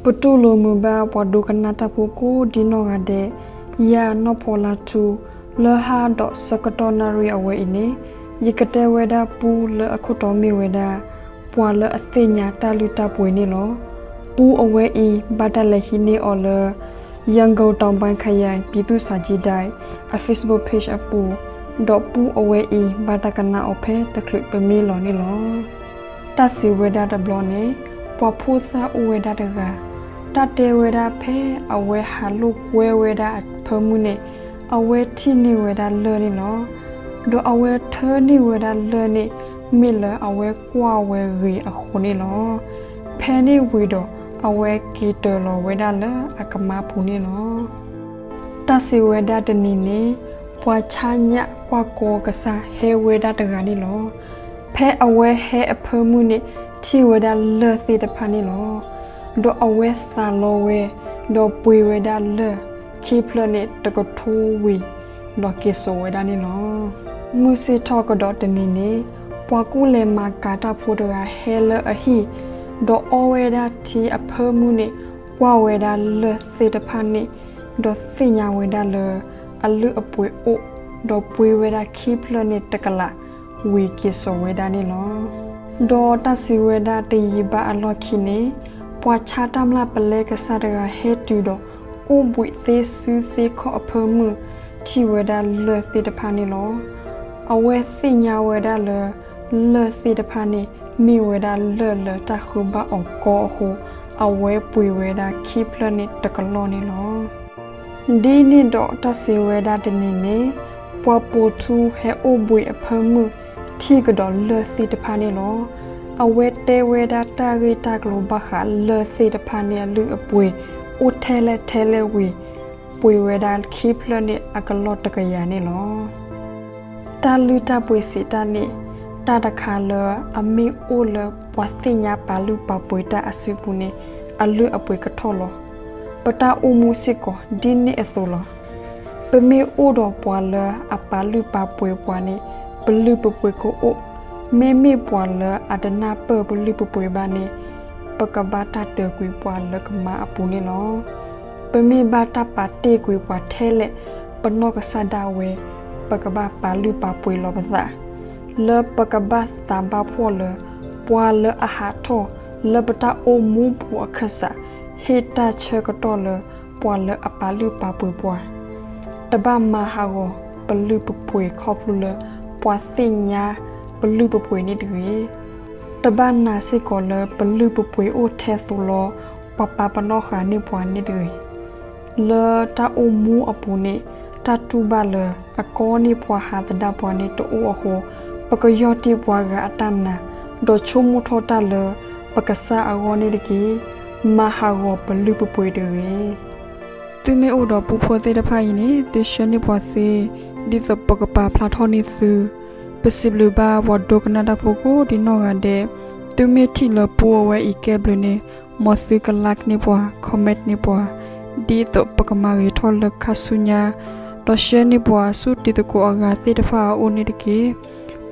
ပတူၢ်လိာ်မုာ်ဘၣ်ပှၤဒိကနၣ်တၢ်ဖိကိးဒံနီၢ်ဂၤဒဲး, ယၤနီၢ်ဖီလါထူ, လၢဟါဒီးဆၢကတီၢ်နၣ်ရံၣ်အဝဲအံၤန့ၣ်, ယကတဲဝဲဒၣ်ပူလၢအခိၣ်တီမ့ၢ်ဝဲဒၣ်, ပှၤလၢအသ့ၣ်ညါတၢ်လုၢ်တၢ်ပှ့ၤန့ၣ်လီၤ. ပူအဝဲအံၤ ဘၣ်တၢ်လဲၤဟံးန့ၢ်အီၤလၢ ရန်ကုန်တောင်ပိုင်းခရိုင် ပြည်သူ့စာကြည့်တိုက် အ Facebook page အပူၤ, ဒီးပူအဝဲအံၤ ဘၣ်တၢ်ကနၣ်အီၤဖဲတချုးပမ့ၢ်လီၤန့ၣ်လီၤ. တၢ်စံးဝဲဒၣ်တဘျီန့ၣ်, ပှၤဖိသၣ်အိၣ်ဝဲဒၣ်တဂၤ, တၢ်တဲဝဲဒၣ်ဖဲအဝဲဟးလိာ်ကွဲဝဲဒၣ်အဖၢမုၢ်န့ၣ်, အဝဲထံၣ်န့ၢ်ဝဲဒၣ်လၢၢ်န့ၣ်လီၤ. ဒီးအဝဲထၢန့ၢ်ဝဲဒၣ်လၢၢ်န့ၣ်, မ့ၢ်လၢအဝဲကွၢ်ဝဲဂ့ၤအဃိန့ၣ်လီၤ. ဖဲန့ၣ်ဝံၤဒီး အဝဲက့ၤတၢၤလီၤဝဲဒၣ်လၢအကမါပူၤန့ၣ်လီၤ. တၢ်စံးဝဲဒၣ်တနံၤန့ၣ်, ပှၤဆါညၣ်ကွၢ်ကီကစၢ်ဟဲဝဲဒၣ်တဂၤန့ၣ်လီၤ. ဖဲအဝဲဟဲအဖၢမုၢ်န့ၣ် ထံၣ်ဝဲဒၣ်လၢၢ်သ့ၣ်တဖၣ်န့ၣ်လီၤ. ဒီးအဝဲသးလီဝဲ, ဒီးပှ့ၤဝဲဒၣ်လၢၢ်ခံဖျၢၣ်န့ၣ်တကထိဝံၤ, ဒီးက့ၤစိာ်ဝဲဒၣ်န့ၣ်လီၤ. မုၢ်ဆ့ၣ်ထီၣ်ကဒီးတနံၤန့ၣ်, ပှၤကူၣ်လဲၤမၤကၤတၢ်ဖိတဂၤဟဲလၢအဟံၣ်, ဒီးအီဝဲဒၣ်ထံအဖၢမုၢ်န့ၣ်, ကွၢ်ဝဲဒၣ်လၢၢ်သ့ၣ်တဖၣ်န့ၣ်, ဒီးသ့ၣ်ညါဝဲဒၣ်လၢ အလုၢ်အပှ့ၤအိၣ်, ဒီးပှ့ၤဝဲဒၣ်ခံဖျၢၣ်န့ၣ်တကလး, ဝံၤက့ၤစိာ်ဝဲဒၣ်န့ၣ်လီၤ. ဒီးတၢ်စံးဝဲဒၣ်တယံာ်ဘၣ်အလီၢ်ခံန့ၣ်, ပှၤဆါတၢ်မျၢ်ပလဲကစၢ်တဂၤဟဲတုၤဒီး အိၣ်ဘှံးသ့စုသ့ခီၣ်အဖၢမုၢ်, ထံၣ်ဝဲဒၣ်လၢၢ်သ့ၣ်တဖၣ်န့ၣ်လီၤ. အဝဲသ့ၣ်ညါဝဲဒၣ်လၢ လၢၢ်သ့ၣ်တဖၣ်န့ၣ် မ့ၢ်ဝဲဒၣ်လၢၢ်လၢတၢ်ဃုဘၣ်အီၤကီအဃိ, အဝဲပှ့ၤဝဲဒၣ်ခံဖျၢၣ်န့ၣ်တကလီၢ်န့ၣ်လီၤ. ဒ်န့ၣ်ဒီးတၢ်စံးဝဲဒၣ်တနံၤန့ၣ်, ပှၤပိာ်ထူဟဲအိၣ်ဘှံးအဖၢမုၢ်, ထံၣ်ကဒီးလၢၢ်သ့ၣ်တဖၣ်န့ၣ်လီၤ. အဝဲတဲဝဲဒၣ်တၢ်ဂ့ၢ်တၢ်ကျိၤဘၣ်ဃးလၢၢ်သ့ၣ်တဖၣ်န့ၣ်အလုၢ်အပှ့ၤ, အိၣ်ထဲလဲၣ်ထဲလဲၣ်ဝံၤ, ပှ့ၤဝဲဒၣ်ခံဖျၢၣ်န့ၣ်အကလီၢ်တကယၤန့ၣ်လီၤ. တၢ်လုၢ်တၢ်ပှ့ၤစံးတၢ်န့ၣ်, တၢ်တခါလၢအမ့ၢ်အိၣ်လၢပှၤသ့ၣ်ညါပာ်လုၢ်ပာ်ပှ့ၤတၢ်အစုပူၤန့ၣ်, အလုၢ်အပှ့ၤကထီၣ်လီၤ. ပတၢ်အိၣ်မူစ့ၢ်ကီးဒ်န့ၣ်အသိးလီၤ. ပမ့ၢ်အိၣ်ဒီးပှၤလၢအပာ်လုၢ်ပာ်ပှ့ၤပှၤန့ၣ်, ပလုၢ်ပပှ့ၤကအိၣ်, မ့မ့ၢ်ပှၤလၢအတနၢ်ပၢၢ်ပလုၢ်ပပှ့ၤဘၣ်န့ၣ်, ပကဘၣ်တၢ်တၢၤကွံာ်ပှၤလၢကမါအပူၤန့ၣ်လီၤ. ပမ့ၢ်ဘၣ်တၢ်ပာ်တ့ၢ်ကွံာ်ပှၤထဲလဲၣ်, ပနီၢ်ကစၢ်ဒၣ်ဝဲ, ပကဘၣ်ပာ်လုၢ်ပာ်ပှ့ၤလီၤပသး, လၢပကဘၣ်သးဘၣ်ဖှီၣ်လၢ ပှၤလၢအဟးထီၣ်လၢပတၢ်အိၣ်မူပူၤအခၢၣ်စး, ဟ့ၣ်တၢ်ဆၢကတီၢ်လၢပှၤလၢအပာ်လုၢ်ပာ်ပှ့ၤပှၤ တဘၣ်မၤဟးဂီၤပလုၢ်ပပှ့ၤခီဖျိလၢ ပှၤသ့ၣ်ညါပလုၢ်ပပှ့ၤန့ၣ်တဂ့ၤ. တဘၣ်နာ်စ့ၢ်ကီးလၢပလုၢ်ပပှ့ၤအိၣ်ထဲသိးလီၤ ပှၤပာ်ပနီၣ်ဃာ်န့ၢ်ပှၤန့ၣ်တဂ့ၤ. လၢတၢ်အိၣ်မူအပူၤန့ၣ် တၢ်တူၢ်ဘၣ်လၢ အကီန့ၢ်ပှၤဟးသဒၣ်ပှၤန့ၣ်တအိၣ်အဃိ, ပကယီၢ်တံၢ်ပှၤဂၤအတၢ်နာ်, ဒီးဆိကမိၣ်ထီၣ်တၢ်လၢပကစၢ်အဂီၢ်န့ၣ်တက့ၢ်. မၤဟးဂီၤပလုၢ်ပပှ့ၤတဂ့ၤ. သုမ့ၢ်အိၣ်ဒီးပူဖိသ့ၣ်တဖၣ်အံၤန့ၣ် သုဆှၢန့ၢ်ပှၤသ့, ဒ်သိးပကပာ်ဖျါထီၣ်န့ၢ်သု. ပစံးဘျုးဘၣ်ပှၤဒိကနၣ်တၢ်ဖိကိးဒံနီၢ်ဂၤဒဲး, သုမ့ၢ်ထံၣ်လၢပူအဝဲအံၤကဲဘျုးန့ၣ်, မ်သုက like န့ၢ်ပှၤ, comment န့ၢ်ပှၤ, ဒ်သိးပကမၤဂ့ၤထီၣ်လၢခါဆူညါ, ဒီး share န့ၢ်ပှၤဆူတံၤသကိးအဂၤသ့ၣ်တဖၣ်အအိၣ်န့ၣ်တက့ၢ်.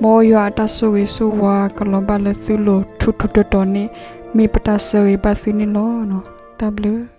မ်ယွၤအတၢ်ဆိၣ်ဂ့ၤဆိၣ်ဝါကလီၤဘၣ်လၢသုလိၤထူထူတီတီန့ၣ် မ့ၢ်ပတၢ်ဆၢဂ့ၤဘၣ်သုန့ၣ်လီၤ. တၢ်ဘျုး